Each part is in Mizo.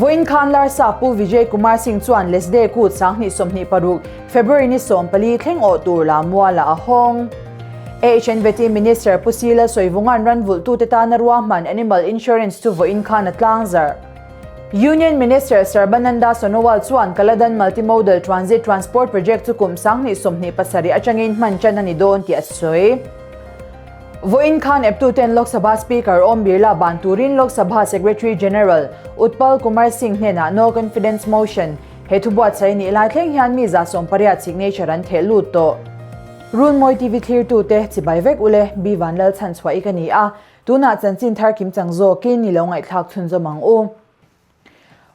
Vawiin khan Larsa Pu Vijay Kumar Singh chuan Lesde kut 2026, February ni 14 thleng awh tur la mualah a hawng. HNVT Minister Pu Sila Sawivunga'n ran vulhtute tana ruahman Animal Insurance chu vawiin khan a tlangzarh. Union Minister Sarbananda Sonowal chuan Kaladan Multimodal Transit Transport Project chu kum 2027 atangin hman tan a ni dawn tih a sawi. Vawiin khan eptuten Lok Sabha Speaker Om Birla ban turin Lok Sabha Secretary General Utpal Kumar Singh hnenah No Confidence Motion he thu buatsaih nih lai thleng hian mi 80 signature an theh lut tawh. Runmawi TV thlirtute chibai vek ule, B Vanlal chhanchhuah i ka ni a, tunah chanchin thar kim chang zawkin ni lo ngaihthlak chhunzawm ang u.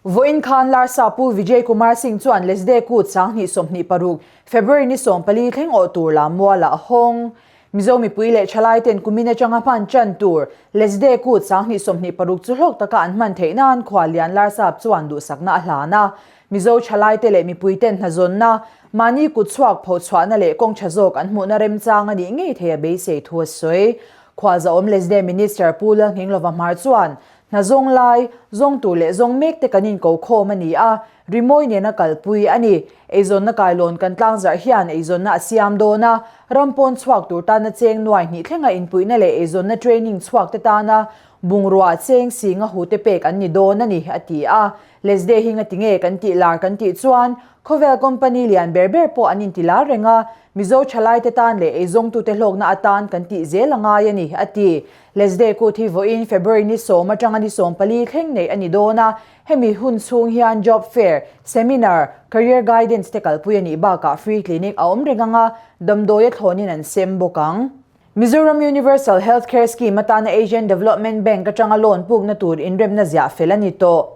Vawiin khan Larsa Pu Vijay Kumar Singh chuan Lesde kut 2026, February ni 14 thleng awh tur lam mualah a hawng. Mizo mipui leh thalai ten kumin atanga hman tan tur Lesde kut 2026 chu hlawk taka an hman theih nan Khuallian Larsap chuan duhsakna a hlan a. Mizo thalai te leh mipui ten hnazawnna, mahni kut chhuak pho chhuahna leh kawng tha zawk an hmuhna remchang a nih ngei thei a beisei thu a sawi. Khualzahawm Lesde Minister Pu Lalnghinglova Hmar chuan Hna zawng lai, zawng tur leh zawng mek te kan inko khawm a ni a, rimawi nena kalpui a ni. Eizawnna kailawn kan tlangzarh hian eizawnna a siam dawn a, ram pawn chhuak tur tana cheng nuai hnih thlenga inpuihna leh eizawnna training chhuak te tana bungrua cheng singa hu te pek an ni dawn a ni, a ti a. Lesday hi ngati nge kan tih lar kan tih chuan khawvel company lian ber ber pawh an inti lar reng a, Mizo thalaite tan leh eizawngtute hlawkna atan kan tih zel a ngai a ni, a ti. Lesday kut hi vawiin February ni sawm atanga ni 14 thleng neih a ni dawn a, hemi hun chhung hian job fair, seminar, career guidance te kalpui a nih bakah free clinic a awm reng ang a, damdawi a thlawnin an sem bawk ang. Mizoram Universal Health Care Scheme atana Asian Development Bank atanga loan pukna tur inremna ziah fel a ni tawh.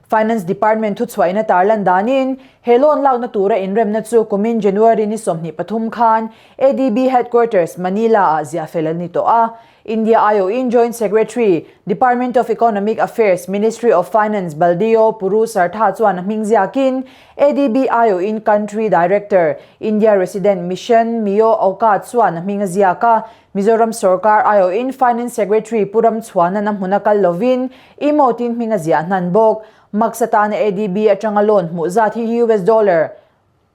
Finance Department thuchhuahina tarlan danin, he loan lakna tura inremna chu kumin January ni 23 khan ADB Headquarters, Manila-ah ziah fel a ni tawh a. India aiawhin Joint Secretary, Department of Economic Affairs, Ministry of Finance Baldeo Puru Sartha chuan a hming ziakin, ADB aiawhin Country Director, India Resident Mission, Mio Oka chuan a hming a ziak a. Mizoram sorkar aiawhin Finance Secretary Pu Ramchhuana'n a hmun a kal lovin Imo-tin hming a ziah hnan bawk. Max atana ADB atanga loan hmuh zat hi US dollar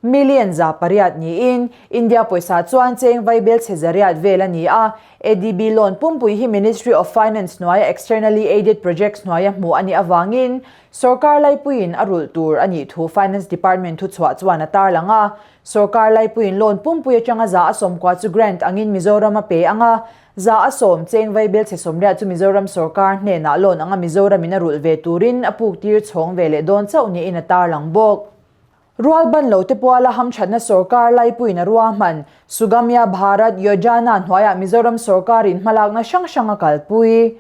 million 800 niin India pawisa chuan cheng vaibel chhe 800 vel a ni a. ADB loan pumpui hi Ministry of Finance hnuaia Externally Aided Projects hnuaia hmuh a nih avangin sorkar laipuiin a rulh tur a nih thu Finance Department thuchhuah chuan a tarlang a. Sorkar laipuiin loan pumpui atanga 90% chu grant angin Mizoram a pe ang a, 10% cheng vaibel chhe 80 chu Mizoram sorkar hnenah loan anga Mizoramin a rulh ve turin a puk tir chhawng ve leh dawn chauh niin a tarlang bawk. Rual ban lo te puala hamthatna sorkar laipuiin a ruahman Sugamya Bharat Yojana hnuaiah Mizoram sorkarin hmalakna hrang hrang a kalpui.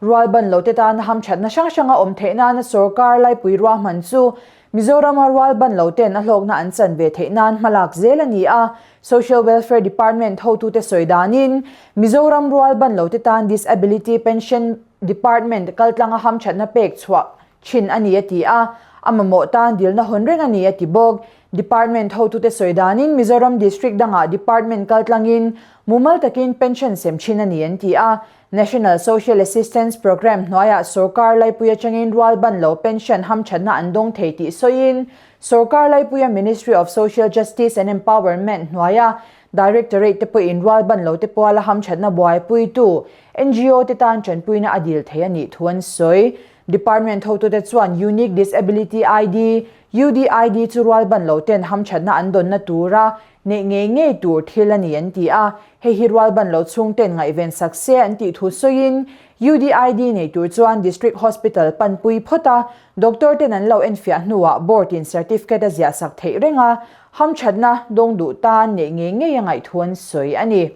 Rual ban lo te tana hamthatna hrang hrang a awm theih nana sorkar laipui ruahman chu Mizorama rual ban lo ten a hlawkna an chan ve theih nan hmalak zel a ni a. Social Welfare Department hotute sawi danin Mizoram rual ban lo te tan Disability Pension Department kaltlanga hamthatna pek chhuah thin a ni a ti a, a mamawh tan dilna hawn reng a ni a ti bawk. Department hotute sawi danin Mizoram District dangah Department kaltlangin mumal takin pension sem thin a ni an ti a. National Social Assistance Programme hnuaiah sorkar laipui atangin rual ban lo pension hamthatna an dawng thei tih sawiin sorkar laipuia Ministry of Social Justice and Empowerment hnuaia Directorate te pawhin rual ban lo te puala hamthatna buaipuitu NGO te tan tanpuina a dil thei a nih thu an sawi. Department hotute chuan Unique Disability ID, UDID, chu rual ban lo ten hamthatna an dawnna tura neih ngei ngei tur thil a ni an ti a, hei hi rual ban lo chhungten ngaihven sak se an tih thu sawiin UDID nei tur chuan District Hospital panpui phawt a, doctor ten an lo enfiah hnuah board in certificate a ziah sak theih reng a, hamthatna dawng duh tan neih ngei ngei a ngaih thu an sawi a ni.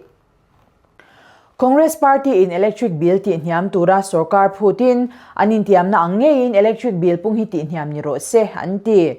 Congress Party in electric bill tihhniam tura sorkar phutin an intiamna ang ngeiin electric bill pung hi tihhniam ni rawh se an ti.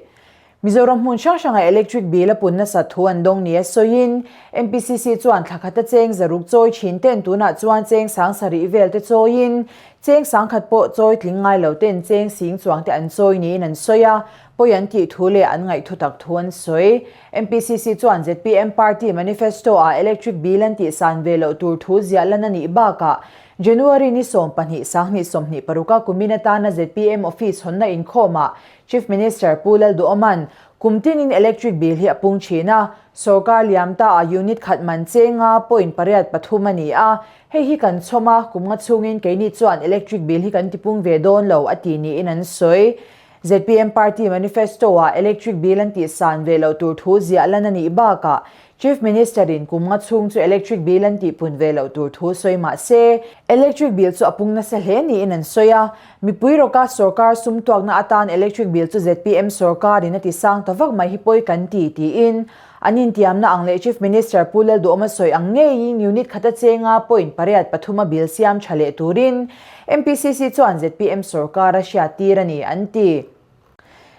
Mizoram hmun hrang hranga electric bill a pun nasat thu an dawng nia sawiin MPCC chuan thla khata cheng 600 chawi thin ten tunah chuan cheng 700 vel te chawiin cheng 1000 pawh chawi tling ngai lo ten cheng sing chuang te an chawi niin an sawi a, pawi an tih thu leh an ngaih thutak thu an sawi. MPCC chuan zpm party manifesto ah electric bill an tih san ve loh tur thu ziah lan a nih bakah January ni 12 2026 a kumin atana zpm office hawnna inkhawmah Chief Minister Pu Lalduhawma'n kum tinin electric bill hi a pung thin a, sorkar liam ta ah unit khat man chenga point pariat pathum a ni a, hei hi kan chhawm a, kum nga chhungin keini chuan electric bill hi kan tipung ve dawn lo a ti niin an sawi. Zpm party manifesto-ah electric bill an tih san ve loh tur thu ziah lan a nih bakah Chief Minister-in kum nga chhung chu electric bill an tih pun ve loh tur thu sawi mah se, electric bill chu a pung nasa hle niin an sawi a. Mipui rawka sorkar sum tuakna atan electric bill chu zpm sorkarin a ti sang ta vak mai hi pawi kan ti tiin an intiamna ang leh Chief Minister Pu Lalduhawma sawi ang ngeiin unit khata chenga point pariat pathuma bill siam tha leh turin MPCC chuan zpm sorkar a hriattir a ni, an ti.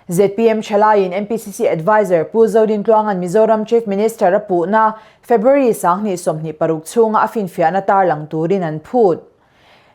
Zpm thalaiin MPCC Adviser Pu Zodintluanga'n Mizoram Chief Minister a puhna February 2026 chhunga a finfiahna tarlang turin an phut.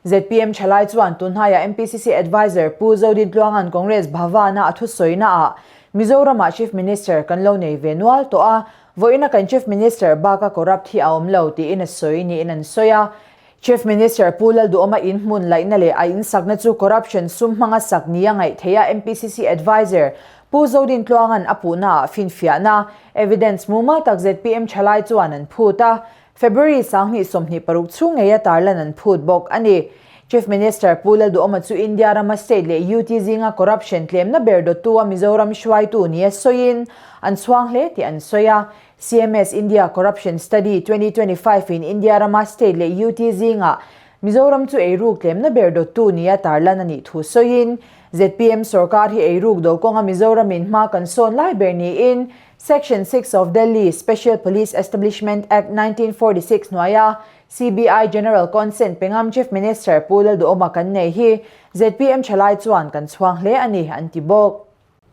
Zpm thalai chuan tunhnaiah MPCC Adviser Pu Zodintluanga'n Congress Bhavan-a a thusawinaah Mizoramah Chief Minister kan lo nei ve nual tawh a, vawiina kan Chief Minister baka corrupt hi a awm lo tiin a sawi niin an sawi a. Chief Minister Pu Lalduhawma in hmun laihna leh a insakna chu corruption sum hmanga sak nia ngaih theih a MPCC Adviser Pu Zodintluanga'n a puhnaah finfiahna, evidence, mumal tak zpm thalai chuan an phut a, February 2026 chhung ngeia tarlan an phut bawk a ni. Chief Minister Pu Lalduhawma chu India rama state leh UT zinga corruption tlemna ber dawttu a Mizoram hruaitu nia sawiin an chhuang hle tih an sawi a. CMS India Corruption Study 2025 in India rama state leh UT zingah Mizoram chu eiruk tlemna ber dawttu nia tarlan a nih thu sawiin zpm sorkar hi eiruk do kawnga Mizoramin hma kan sawn lai ber niin Section 6 of Delhi Special Police Establishment Act 1946 hnuaia CBI General Consent pengam Chief Minister Pu Lalduhawma kan nei hi zpm thalai chuan kan chhuang hle a ni, an ti bawk.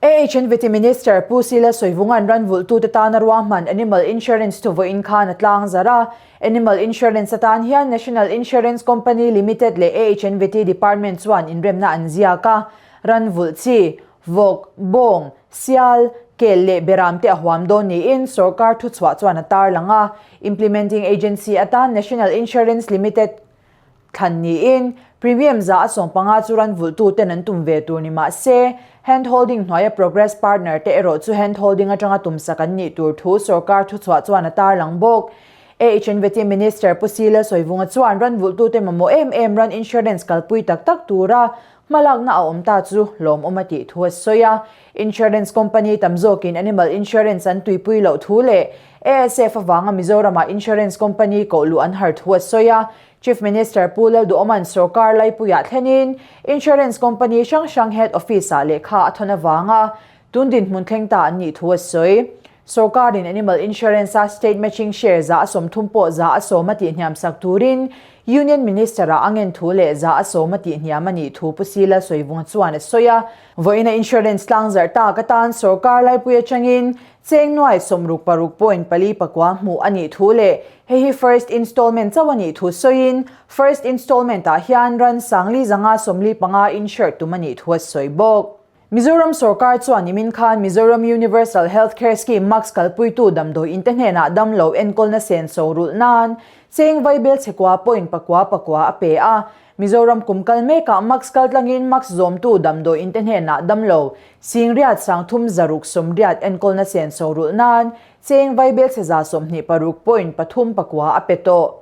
AHNVT Minister Pu Sila Sawivunga'n ranvulhtute tana ruahman Animal Insurance thu vawiin khan a tlang zarh a. Animal Insurance atan hian National Insurance Company Limited leh AHNVT Department chuan inremna an ziak a. Ranvulh chi, vawk, bawng, sial, kel leh beram te a huam dawn niin sorkar thuchhuah chuan a tarlang a. Implementing Agency atan National Insurance Limited Thlan niin, premium za a 15 chu ran vulhtu ten an tum ve tur ni mah se, hand holding hnuaia progress partner te erawh chu hand holding atanga tumsak an nih tur thu sorkar thuchhuah chuan a tarlang bawk. AHNVT Minister Pu Sila Sawivunga chuan ran vulhtute mamawh em em ran insurance kalpui tak tak tura hmalakna a awm ta chu lawmawm a tih thu a sawi a. Insurance company tam zawkin animal insurance an tuipui loh thu leh ASF avanga Mizoramah insurance company koh luh an har thu a sawi a. Chief Minister Pu Lalduhawma'n sorkar laipuiah thlenin insurance company hrang hrang head office-ah lehkha a thawn avanga tun dinhmun thleng ta an nih thu a sawi. Sorkarin animal insurance-a state matching share za a 30 pawh za a sawm a tihhniam sak turin Union Minister-ah a ngen thu leh za a sawm a tihhniam a nih thu Pu Sila Sawivunga chuan a sawi a. Vawiina insurance tlangzarh tak atan sorkar laipui atangin cheng nuai 66 point pali pakua hmuh a nih thu leh hei hi first installment chauh a nih thu sawiin first installment ah hian ran 4,000 45 insure tum a nih thu a sawi bawk. Mizoram sorkar chuan nimin khan Mizoram Universal Health Care Scheme MACS kalpuitu damdawi inte hnenah damlo enkawlna senso rulh nan cheng vaibel chhekua point pakua pakua a pe a. Mizoram kum kal mekah MACS kaltlangin MACS zawmtu damdawi inte hnenah damlo singriat 3680 enkawlna senso rulh nan cheng vaibel chhe 26 point pathum pakua a pe tawh.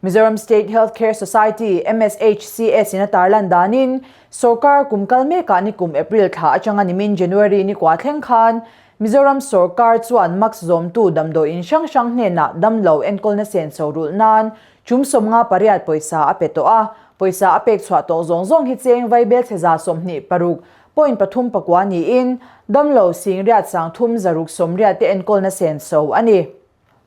Mizoram State Health Care Society, MSHCS, in a tarlan danin, sorkar kum kal mekah ni kum April thla atanga nimin January ni kua thleng khan Mizoram sorkar chuan MACS zawmtu damdawi in hrang hrang hnenah damlo enkawlna senso rulh nan chum 58 pawisa a pe tawh a, pawisa a pek chhuah tawh zawng zawng hi cheng vaibel chhe 26 point pathum pakua niin damlo singriat 3680 te enkawlna senso a ni.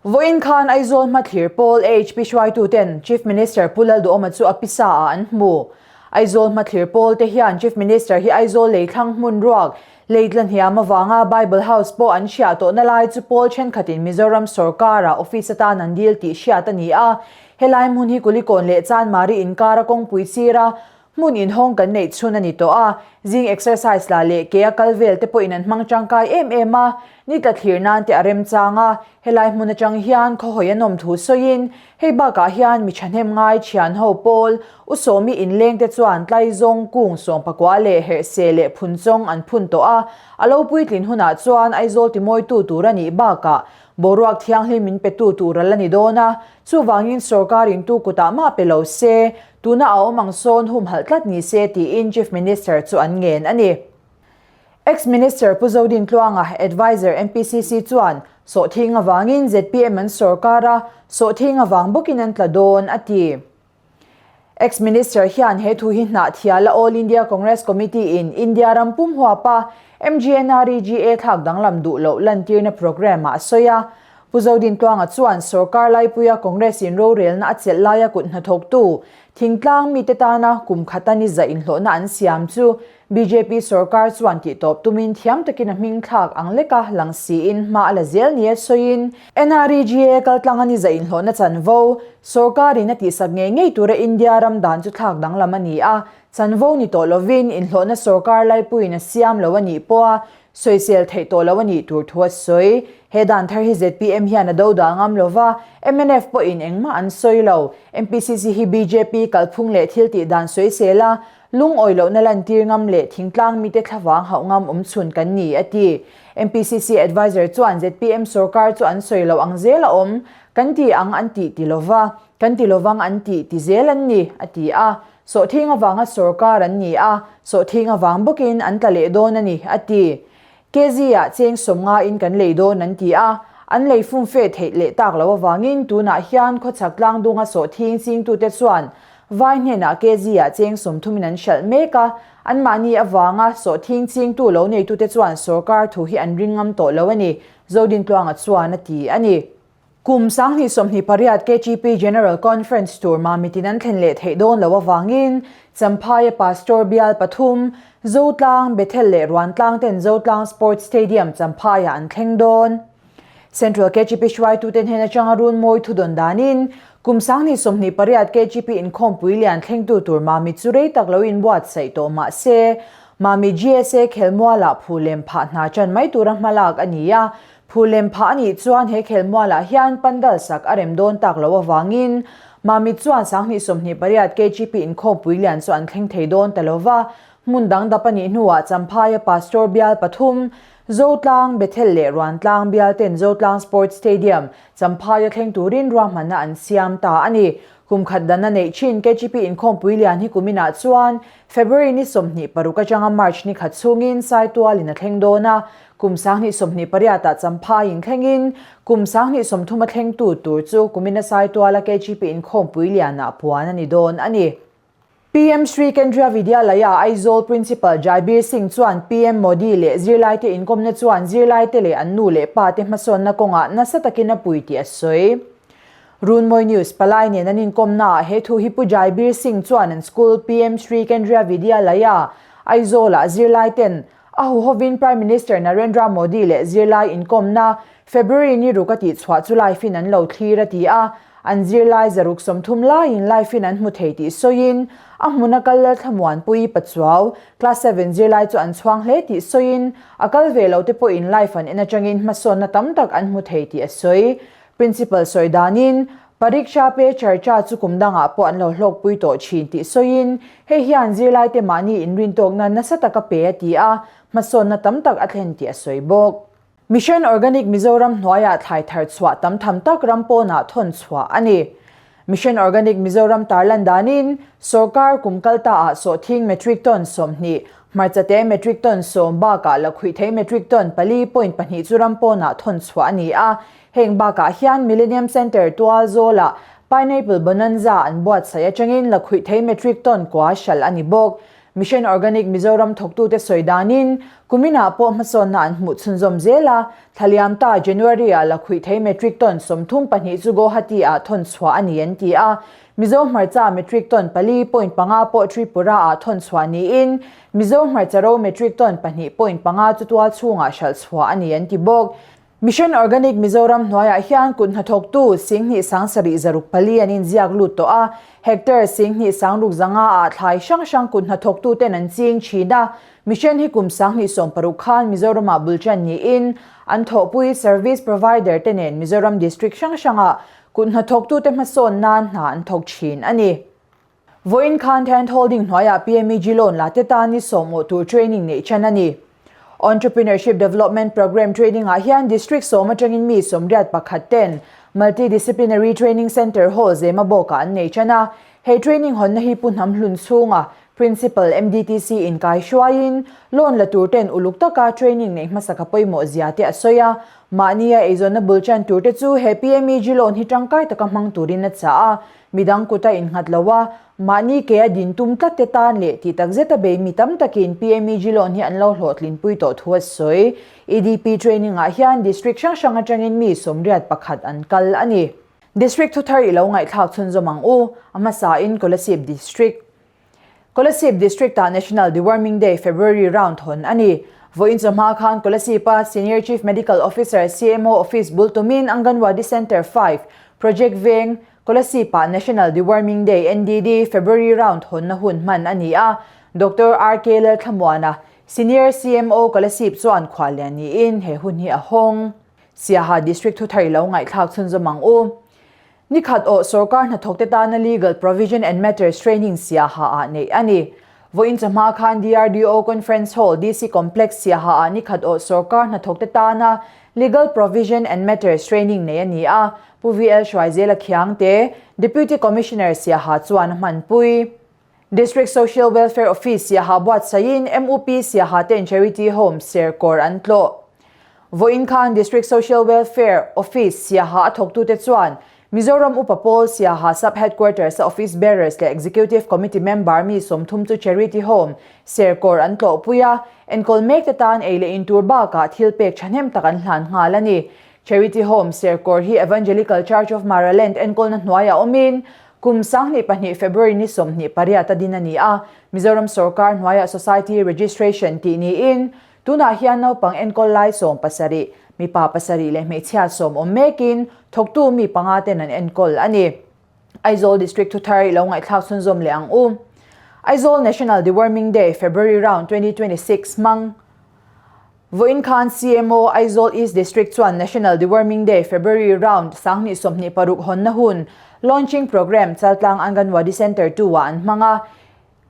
Vawiin khan Aizawl hmathlir pawl AHP hruaituten Chief Minister Pu Lalduhawma chu a pisa ah an hmu. Aizawl hmathlir pawl te hian Chief Minister hi Aizawl lei thlang hmun ruak, lei tla hniam avanga Bible House pawh an hriah tawhna lai chu pawl thenkhatin Mizoram sorkara office atan an dil tih hriat a ni a. Helai hmun hi Kulikawn leh Chanmari inkara kawngpui sira Hmun inhawng kan neih chhun a ni tawh a, zing exercise la leh ke a kal vel te pawhin an hmang tangkai em em a, ni tla thlir nan te a remchang a, helai hmun atang hian khawhawi a nawm thu sawiin Hei bakah hian mi thahnem ngai thian ho pawl U Sawmi inleng te chuan Tlaizawng kung sawmpakua leh Herhse leh Phunchawng an phun tawh a, a lo puitlin hunah chuan Aizawl timawitu tur a nih bakah boruak thianghlim min petu tur a la ni dawn a, chuvangin sorkar in tu kutah mah pe lo se, tuna a awm ang sawn humhalh tlat ni se tiin Chief Minister chu an ngen a ni. Ex-Minister Pu Zodin Tluanga, Adviser MPCC chuan sawhthing avangin zpm an sorkar a, sawhthing avang bawkin an tla dawn, a ti. Ex-Minister hian he thu hi hnahthiala All India Congress Committee in India ram pum huapa MGNREGA thlak danglam duh loh lantirna programme-ah a sawi a. Pu Zodin Tluanga chuan sorkar laipuia Congress in rorelna a chelh laia kut hnathawktu thingtlang mite tana kum khata ni zah inhlawhna an siam chu Bjp sorkar chuan tihtawp tumin thiam takin a hming thlak ang leka lang siin hma a la zel nia sawiin NREGA kaltlang a ni zah inhlawhna chanvo sorkarin a tihsak ngei ngei tura India ram dan chu thlak danglam a ni a, chanvo ni tawh lovin inhlawhna sorkar laipuiin a siam lo a nih pawha sawisel theih tawh lo a nih tur thu a sawi. He dan thar hi zpm hian a do dah ngam lova, mnf pawhin engmah an sawi lo. MPCC hi bjp kalphung leh thil tih dan sawisel a, Lungawi lohna lantir ngam leh thingtlang mite thlavang hauh ngam awm chhun kan ni, a ti. MPCC adviser chuan zpm sorkar chu an sawi lo ang zel a awm, kan ti ang an tih ti lova, kan ti lovang an tih ti zel an ni, a ti a. Sawhthing avanga sorkar an ni a, sawhthing avang bawkin an tla leh dawn a ni, a ti. Kz-ah cheng sawmnga in kan lei dawn an ti a, an lei fumfe theih leh tak loh avangin tunah hian khawchhak tlangdunga sawhthing chingtute chuan vai hnenah Kz-ah cheng sawmthumin an hralh mek a, anmahni avanga sawhthing chingtu lo neitute chuan sorkar thu hi an ring ngam tawh lo a ni, Zodintluanga chuan a ti a ni. Kum 2028 KGP General Conference tur Mamitin an thlen leh theih dawn loh avangin Champhaia Pastor bial pathum, Zotlang, Bethel leh Ruantlang ten Zotlang Sports Stadium Champhaiah an thleng dawn. Central KGP hruaituten hnen atanga runmawi thudawn danin kum 2028 KGP inkhawmpui lian thlengtu tur Mami chu rei tak lo inbuatsaih tawh mah se, Mami GSA khelmualah phu lem phah hna ṭan mai tura hmalak a ni a, Phu lem phah a nih chuan he khelmualah hian pandal sak a rem dawn tak loh avangin Mamit chuan 2028 KGP inkhawmpui lian chu an thleng thei dawn ta lo va, hmun dang dap a nih hnuah Champhaia Pastor bial pathum, Zotlang, Bethel leh Ruantlang bial ten Zotlang Sports Stadium, Champhaia thleng turin ruahmanna an siam ta a ni. Kum khat dan a neih thin KGP inkhawmpui lian hi kuminah chuan February ni 26 atanga March ni khat chhungin Saitualin a thleng dawn a, Kum 2028 ah Champhai in thlengin kum 2030 a thlengtu tur chu kumina Saituala KGP inkhawmpui lianah puan a ni dawn a ni. PM Shri Kendriya Vidyalaya Aizawl Principal Jaibir Singh chuan PM Modi leh zirlaite inkawmna chuan zirlaite leh an nu leh pa te hmasawnna kawngah nasa takin a pui tih a sawi. Runmawi News palai nen an inkawmnaah he thu hi Pu Jaibir Singh chuan an school PM Shri Kendriya Vidyalaya Aizawl-ah zirlaiten A huhovin Prime Minister Narendra Modi leh zirlai inkawmna February ni ruk a tihchhuah chu live in an lo thlir a ti a, an zirlai zaruk 30 laiin live in an hmu thei tih sawiin a hmuna kal Lalthlamuanpuii Pachuau, Class seven zirlai chu an chhuang hle tih sawiin a kal ve lo te pawhin live an en atangin hmasawnna tam tak an hmu thei tih a sawi. Principal sawi danin, Pariksha Pe Charcha chu kum dangah pawh an lo hlawkpui tawh thin tih sawiin, hei hian zirlaite mahni inrintawkna nasa taka pe a ti a, hmasawnna tam tak a thlen tih a sawi bawk. Mission Organic Mizoram hnuaiah thlai thar chhuah tam tham tak ram pawnah thawn chhuah a ni. Mission Organic Mizoram tarlan danin, sorkar kum kal taah sawhthing metric ton 20, hmarchate metric ton 10 bakah lakhuihthei metric ton pali point pahnih chu ram pawnah thawn chhuah a ni a, Heng bakah hian Millennium Centre tual zawlah Pineapple Bonanza an buatsaih atangin lakhuihthei metric ton kua hralh a ni bawk. Mission Organic Mizoram thawktute sawi danin kuminah pawh hmasawnna an hmuh chhunzawm zel a, thlaliam ta January-ah lakhuihthei metric ton 32 chu Guwahati-ah thawn chhuah a ni an ti a, Mizo hmarcha metric ton pali point panga pawh Tripura-ah thawn chhuah niin Mizo hmarcha ro metric ton pahnih point panga chu tual chhungah hralh chhuah a ni an ti bawk. Mission Organic Mizoram hnuaiah hian kut hnathawktu 10 7 6 4 an inziak lut tawh a, hectare 10 6 5 ah thlai hrang hrang kut hnathawktu ten an ching thin a. Mission hi kum 2016 khan Mizoramah bul ṭan niin an thawhpui service provider te nen Mizoram district hrang hrangah. Kut hnathawktute hmasawn nan hna an thawk thin a ni. Vawiin khan Hand Holding hnuaiah PMEG loan la te tan ni sawmawh tur training neih chan a ni. Entrepreneurship Development Programme training ah hian District sawm atangin mi 81 ten Multi-Disciplinary Training Centre Hall Zemabawkah an nei chan a. He training hawnna hi Pu Hnam Hlun chhunga Principal MDTC in kai hruaiin loan la tur ten uluk taka training neih hmasaka pawimawh zia te a sawi a. Mahnia eizawnna bul chan tur te chu he PMEG loan hi tangkai taka hmang turin a chah a. Midang kuta innghat lo a, mahni ke a din tum tlat te tan leh tih tak zeta bei mi tam takin PMEG loan hi an lo hlawhtlinpui tawh thu a sawi. EDP training ah hian District hrang hrang atangin mi 81 an kal a ni. District thuthar i lo ngaihthlak chhunzawm ang u, a hmasain Kolasib District. Kolasib District-ah National Deworming Day February round hawn a ni. Vawiin chawhma khan Kolasib-a Senior Chief Medical Officer, CMO, Office bul tumin Anganwadi Centre 5, Project Veng, Kolasib-ah National Deworming Day, NDD, February round hawnna hun hman a ni a. Doctor RK Lalthlamuana, Senior CMO Kolasib chuan khuallian niin he hun hi a hawng. Siaha District thuthar i lo ngaihthlak chhunzawm ang u. Ni khat awh sorkar hnathawkte tana Legal Provision and Matters Training Siaha ah neih a ni. Vawiin chawhma khan DRDO Conference Hall, DC Complex Siaha ah ni khat awh sorkar hnathawkte tana Legal Provision and Matters Training neih a ni a, Pu VL Hruaizela Khiangte, Deputy Commissioner Siaha chuan a hmanpui. District Social Welfare Office Siaha buatsaihin MUP Siaha ten Charity Home Serkawr an tlawh. Vawiin khan District Social Welfare Office Siaha a thawktute chuan Mizoram Upa Pawl Siaha Sub Headquarters a Office Bearers leh Executive Committee member mi 30 chu Charity Home Serkawr an tlawhpui a, enkawl mekte tan ei leh in tur bakah thil pek thahnem tak an hlan nghal a ni. Charity Home Serkawr hi Evangelical Church of Maraland enkawlna hnuaiah awmin Kum 2002 February ni 28 a din a ni a, Mizoram sorkar hnuaiah Society Registration tih niin tunah hian naupang enkawl lai 70, mipa pasarih leh hmeichhia sawm awm mekin thawktu mi panga ten an enkawl a ni. Aizawl District thuthar i lo ngaihthlak chhunzawm leh ang u. Aizawl National Deworming Day February Round 2026 hmang. Vawiin khan CMO Aizawl East District chuan National Deworming Day February Round 2026 hawnna hun Launching Programme Chaltlang Anganwadi Centre 2 ah an hmang a.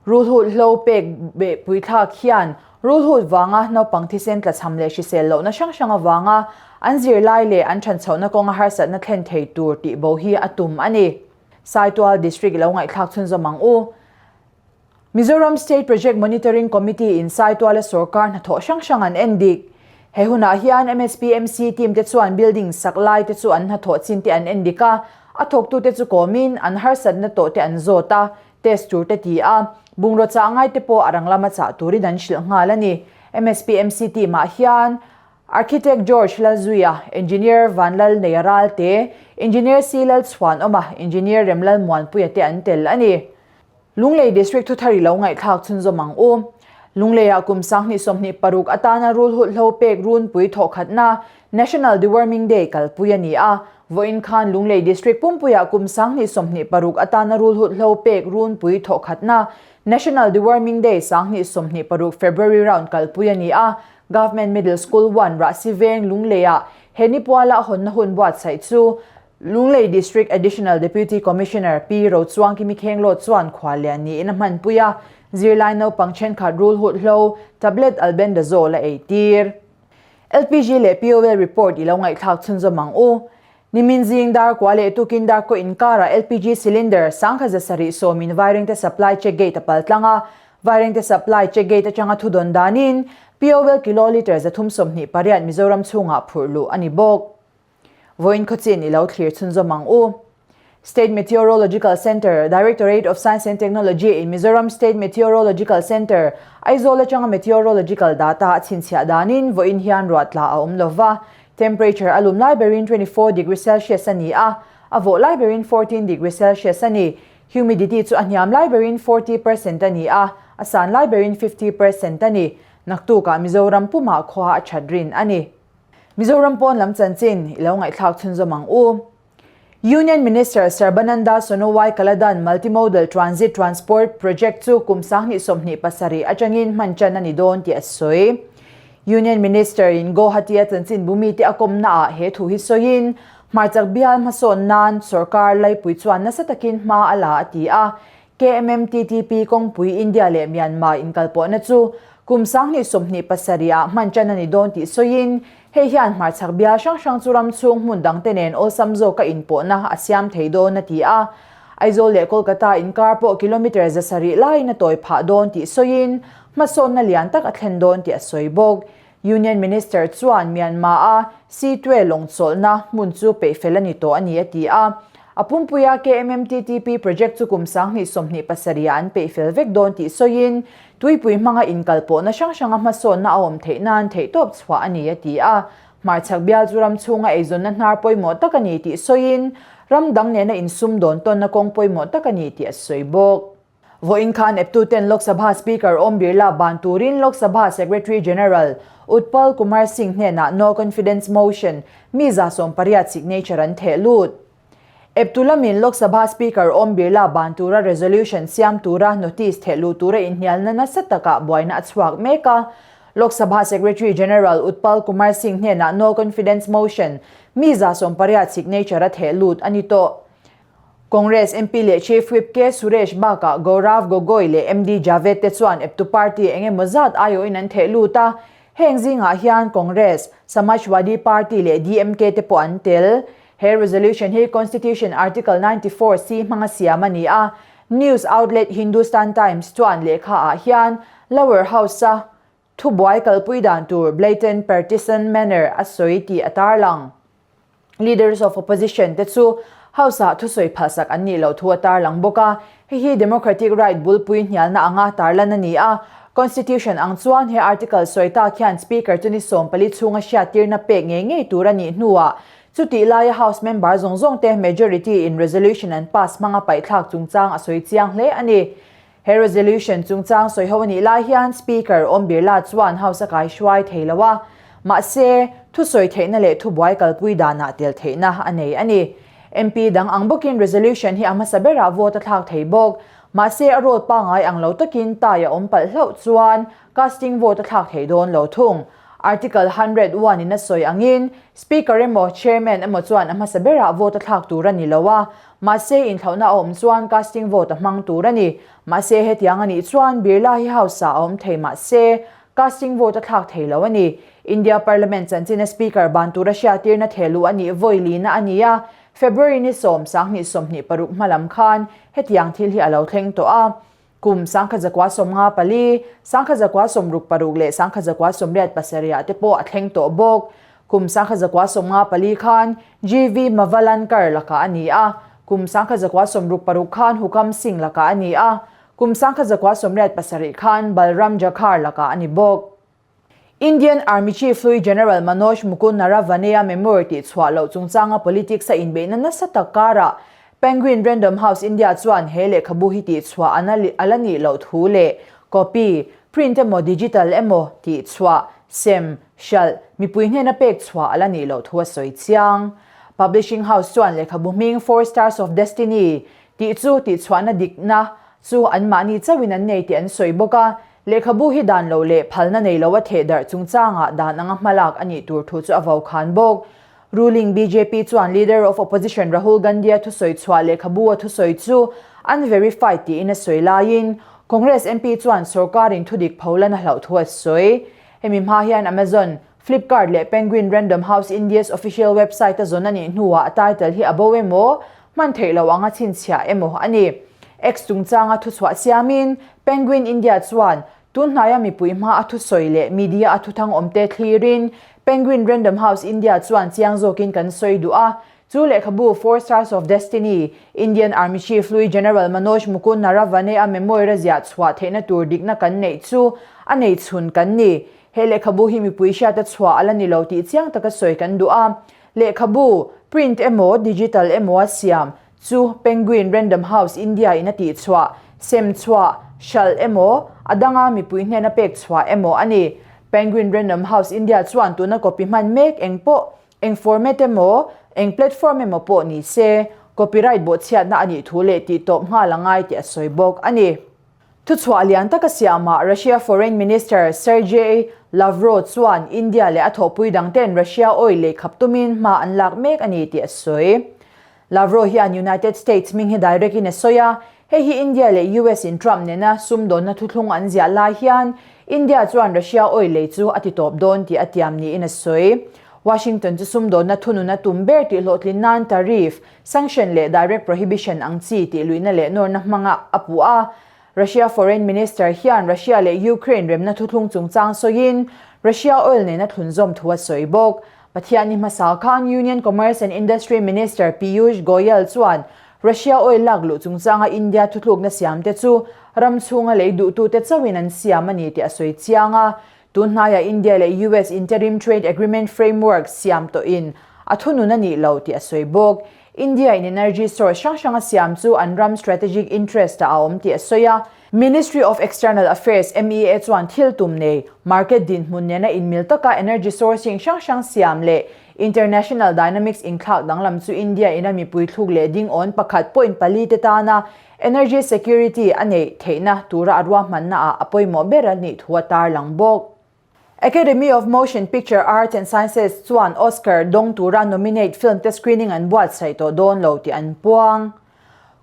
Rulhut hlo pek behpuithlak hian rulhut vanga naupang thisen tlachham leh hrisel lohna hrang hrang avanga an zirlai leh an thanchhohna kawnga harsatna thlen thei tur tih bo hi a tum a ni. Saitual District lo ngaihthlak chhunzawm ang u. Mizoram State Project Monitoring Committee in Saituala sorkar hnathawh hrang hrang an en dik. He hunah hian MSPMC team te chuan building sak lai te chu an hnathawh chin te an en dik a, a thawktute chu kawmin an harsatna tawh te an zawt a, test tur te ti a, bungraw chah ngai te pawh a rang lama chah turin an hrilh nghal a ni. MSPMC team ah hian Architect George Lalzuia, Engineer Vanlal Neia Ralte, Engineer C Lalchhuanawma, Engineer Remlal Muanpuia te an tel a ni. Lunglei District thuthar i lo ngaihthlak chhunzawm ang u. Lungleiah kum 2026 atana rulhut hlo pek runpui thawhkhatna National Deworming Day kalpui a ni a. Vawiin khan Lunglei District pumpuiah kum 2026 atana rulhut hlo pek runpui thawhkhatna National Deworming Day 2026 February round kalpui a ni a. Government Middle School 1 Rahsi Veng Lungleiah he nipuala hawnna hun buatsaih chu Lunglei District Additional Deputy Commissioner Pi Rochuangkimi Khenglawt chuan khuallian niin a hmanpui a, zirlai naupang thenkhat rulhut hlo, tablet albendazole a eitir. LPG leh POL report i lo ngaihthlak chhunzawm ang u. Nimin zing dar kua leh tukin dar kaw inkarah LPG cylinder 1700 sawmin Vairengte Supply Check Gate a pal tlang a, Vairengte Supply Check Gate atanga thudawn danin POL kilolitre 328 Mizoram chhungah phurh luh a ni bawk. Vawiin khawchin i lo thlir chhunzawm ang u. State Meteorological Centre, Directorate of Science and Technology in Mizoram State Meteorological Centre, Aizawl atanga meteorological data a chhinchhiah danin vawiin hian ruah tla a awm lova. Temperature a lum lai berin 24 degree Celsius a ni a, a vawh lai berin 14 degree Celsius a ni. Humidity chu a hniam lai berin 40 percent a ni a, a san lai berin 50 percent a ni. Naktukah Mizoram pumah khua a that rin a ni. Mizoram pawn lam chanchin i lo ngaihthlak chhunzawm ang u. Union Minister Sarbananda Sonowal Kaladan Multimodal Transit Transport Project chu kum 2027 atangin hman chan a ni dawn tih a sawi. Union Minister in Guwahati a chanchin bumi te a kawmna ah he thu hi sawiin, Hmarchak bial hmasawn nan sorkar laipui chuan nasa takin hma a la a ti a. KMMTTP kawngpui India leh Myanmar inkalpawhna chu kum 2027 ah hman tan a ni dawn tih sawiin, hei hian hmarchhak bial hrang hrang chu ram chhung hmun dangte nen awlsam zawka inpawhna a siam thei dawn a ti a. Aizawl leh Kolkata inkar pawh kilometre 700 laiin a tawi phah dawn tih sawiin, hmasawnna lian tak a thlen dawn tih a sawi bawk. Union Minister chuan Myanmar-a Sitwe lawng chawlhna hmun chu peihfel a ni tawh a ni a ti a. A pumpuia KMMTTP project chu kum 2027 ah an peihfel vek dawn tih sawiin, tuipui hmanga inkalpawhna hrang hranga hmasawnna a awm theih nan theihtawp chhuah a ni a ti a. Hmarchhak bial chu ram chhunga eizawnna hnar pawimawh tak a ni tih sawiin, ram dang nena insumdawn tawnna kawng pawimawh tak a ni tih a sawi bawk. Vawiin khan eptuten Lok Sabha Speaker Om Birla ban turin Lok Sabha Secretary General Utpal Kumar Singh hnenah No Confidence Motion mi 80 signature an theh lut. Eptu lamin Lok Sabha Speaker Om Birla ban tura resolution siam tura notice theh luh tura inhnialna nasa takah buaina a chhuak mek a. Lok Sabha Secretary General Utpal Kumar Singh hnenah No Confidence Motion mi 80 signature a theh lut a ni tawh. Congress MP leh Chief Whip K Suresh bakah Gaurav Gogoi leh MD Javed te chuan eptu party eng emaw zat aiawhin an theh lut a, heng zingah hian Congress, Samajwadi Party leh DMK te pawh an tel. He resolution hi Constitution Article 94 C hmanga siam a ni a, news outlet Hindustan Times chuan lehkha ah hian Lower House-a thubuai kalpui dan tur blatant partisan manner a sawi tih a tarlang. Leaders of Opposition te chu House-ah thusawi phalsak an nih loh thu a tarlang bawk a, hei hi democratic right bulpui hnialna anga tarlan a ni a. Constitution ang chuan he article sawi tak hian Speaker chu ni 14 chhunga hriattirna pek ngei ngei tur a nih hnuah chutih laia House member zawng zawng te majority in resolution an pass hmanga paihthlak chungchang a sawi chiang hle a ni. He resolution chungchang sawi ho a nih lai hian Speaker Om Birla chuan House a kai hruai thei lo a, mahse, thusawi theihna leh thubuai kalpui danah tel theihna a nei a ni. MP dang ang bawkin resolution hi a hmasa berah vote a thlak thei bawk. Mahse, a role pangngai ang lo takin tai a awm palh hlauh chuan casting vote a thlak thei dawn lo thung. Article 101 in a sawi angin Speaker emaw Chairman emaw chuan a hmasa berah vote a thlak tur a ni lo a, Mahse, inthlauhna a awm chuan casting vote a hmang tur a ni. Mahse, hetiang a nih chuan Birla hi House ah a awm thei mahse, casting vote a thlak thei lo a ni. India Parliament chanchina Speaker ban tura hriatirna thehluh a nih vawi lina a ni a, February ni sawm 2026 hma lam khan hetiang thil hi a lo thleng tawh a. Kum 1954, 1966 leh 1987 ah te pawh a thleng tawh bawk. Kum 1954 khan GV Mavalankar lakah a ni a, kum 1966 khan Hukam Singh lakah a ni a, kum 1987 khan Balram Jakhar lakah a ni bawk. Indian Army Chief hlui General Manoj Mukund Naravane-a memoir tih chhuah loh chungchanga politics a inbeihna nasa tak karah Penguin Random House India chuan he lehkhabu hi tih chhuah an a la nih loh thu leh copy, print emaw digital emaw tih chhuah, sem, hralh, mipui hnena pek chhuah a la nih loh thu a sawi chiang. Publishing House chuan lehkhabu hming Four Stars of Destiny tih chu tihchhuahna dikna chu anmahni chauhin an nei tih an sawi bawk a, Lehkhabu hi dan lo leh phalna nei lo a theh darh chungchangah dan anga hmalak a nih tur thu chu a vokhan bawk. Ruling bjp chuan Leader of Opposition Rahul Gandhi-a thusawi chhuah lehkhabu a thusawi chu unverified tiin a sawi laiin Congress MP chuan sorkarin thudik pholan a hlauh thu a sawi. Hemi hma hian Amazon, Flipkart leh Penguin Random House India's official website a zawn a nih hnuah a title hi a bo emaw, hman theih loh anga chhinchhiah emaw a ni. X chungchanga thuchhuah siamin, Penguin India chuan tun hnaia mipui hma a thusawi leh media a thuthang awmte thlirin Penguin Random House India chuan chiang zawkin kan sawi duh a, chu lehkhabu Four Stars of Destiny, Indian Army Chief hlui General Manoj Mukund Naravane-a memoir a ziah chhuah theihna tur dikna kan neih chu a nei chhun kan ni. He lehkhabu hi mipui hriata chhuah a la ni lo tih chiang taka sawi kan duh a. Lehkhabu, print emaw digital emaw a siam chu Penguin Random House India in a tih chhuah, sem chhuah, hralh emaw, a danga mipui hnena pek chhuah emaw a ni. Penguin Random House India chuan tuna copy hman mek eng pawh, eng format emaw, eng platform emaw pawh ni se, copyright bawhchhiatna a nih thu leh tih tawp nghal a ngai tih a sawi bawk a ni. Thuchhuah lian taka siamah Russia Foreign Minister Sergei Lavrov chuan India leh a thawhpui dangte'n Russia oil lei khap tumin hma an lak mek a ni tih a sawi. Lavrov hian United States hming hi direct in a sawi a, hei hi India leh US in Trump nena sumdawnna thuthlung an ziah lai hian India chuan Russia oil lei chu a ti tawp dawn tih a tiam niin a sawi. Washington chu sumdawnna thunun a tum ber tih hlawhtlin nan tariff, sanction leh direct prohibition ang chi tih luihna leh nawrna hmanga a puh a. Russia Foreign Minister hian Russia leh Ukraine remna thuthlung chungchang sawiin Russia oil nena thlunzawm thu a sawi bawk. Pathianni hmasa khan Union Commerce and Industry Minister Piyush Goyal chuan Russia oil lak luh chungchanga India thuthlukna siamte chu ram chhunga lei duhtute chauhin an siam a ni tih a sawi chiang a. Tun hnaiah India leh US Interim Trade Agreement Framework siam tawhin a thunun a nih lo tih a sawi bawk. India in energy source hrang hrang a siam chu an ram strategic interest ah a awm tih a sawi a. Ministry of External Affairs, MEA, chuan thil tum nei, market dinhmun nena inmil taka energy sourcing hrang hrang siam leh international dynamics inthlak danglam chu India in a mipui thluk leh ding awn pakhat point pali te tana energy security a neih theihna tura a ruahmanna ah a pawimawh ber a nih thu a tarlang bawk. Academy of Motion Picture Arts and Sciences chuan Oscar dawng tura nominate film te screening an buatsaih tawh dawn lo tih an puang.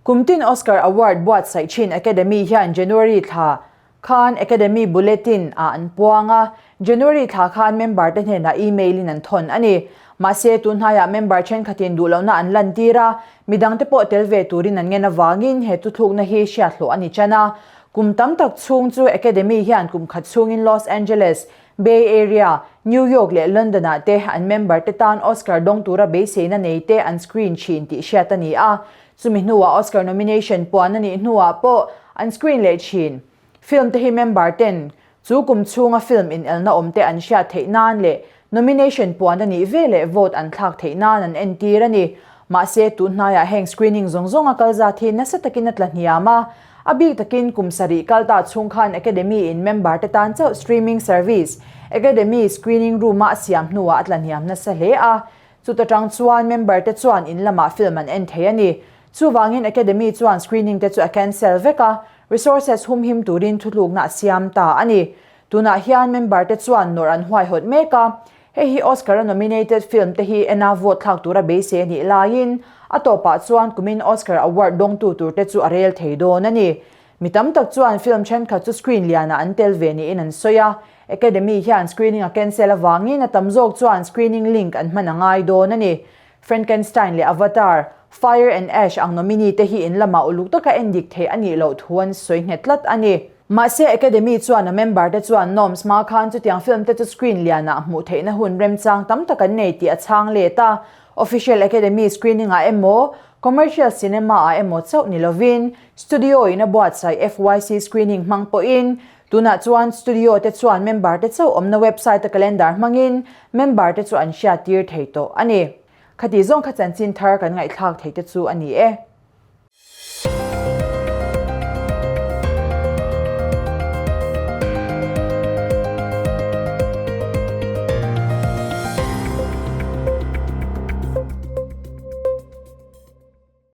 Kum tin Oscar Award buatsaih thin Academy hian January thla khan Academy Bulletin ah an puang a, January thla khan member te hnenah email in an thawn a ni. Mahse, tun hnaiah member thenkhatin duhlohna an lantir a, midangte pawh tel ve turin an ngen avangin he thuthlukna hi hriathlawh a ni tan a. Kum tam tak chhung chu Academy hian kum khat chhungin Los Angeles, Bay Area, New York leh London ah te an member te tan Oscar dawng tura beiseina nei te an screen thin tih hriat a ni a. Chumi hnuah Oscar nomination puan a nih hnuah pawh an screen leh thin. Film te hi member ten Chu kum chhunga film inelna awm te an hriat theih nan leh nomination puan a nih ve leh vote an thlak theih nan an entir a ni. Mahse, tun hnaiah heng screening zawng zawng a kal zat hi nasa takin a tla hniam a. A bik takin kum sarih kal ta chhung khan Academy in member te tan chauh streaming service Academy Screening Room-a a siam hnuah a tla hniam nasa hle a. Chuta tang chuan member te chuan in lamah film an en thei a ni. Chuvangin Academy chuan screening te chu a cancel vek a, resources humhim turin thutlukna a siam ta a ni. Tunah hian member te chuan nawrh an huaihawt mek a, hei hi Oscar-a nominated film te hi ena vote thlak tura beisei a nih laiin a tawpah chuan kumin Oscar award dawngtu tur te chu a rel thei dawn a ni. Mi tam tak chuan film thenkhat chu screen lianah an tel ve niin an sawi a, Academy hian screening a cancel avangin a tam zawk chuan screening link an hman a ngai dawn a ni. Frankenstein leh Avatar, Fire and Ash ang nominee te hi in lamah uluk taka en dik theih a nih loh thu an sawi nghet tlat a ni. Mahse Academy chuan a member te chuan norms hma khan chutiang film te chu screen lianah hmuh theihna hun remchang tam tak an nei tih a chhang let a. Official Academy screening ah emaw, commercial cinema ah emaw chauh ni lovin, studio in a buatsaih FYC screening hmang pawhin Tunah chuan studio te chuan member te chauh awmna website a calendar hmangin member te chu an hriat tir thei tawh a ni. Khati zawng kha chanchin thar kan ngaihthlak thei te chu a ni e.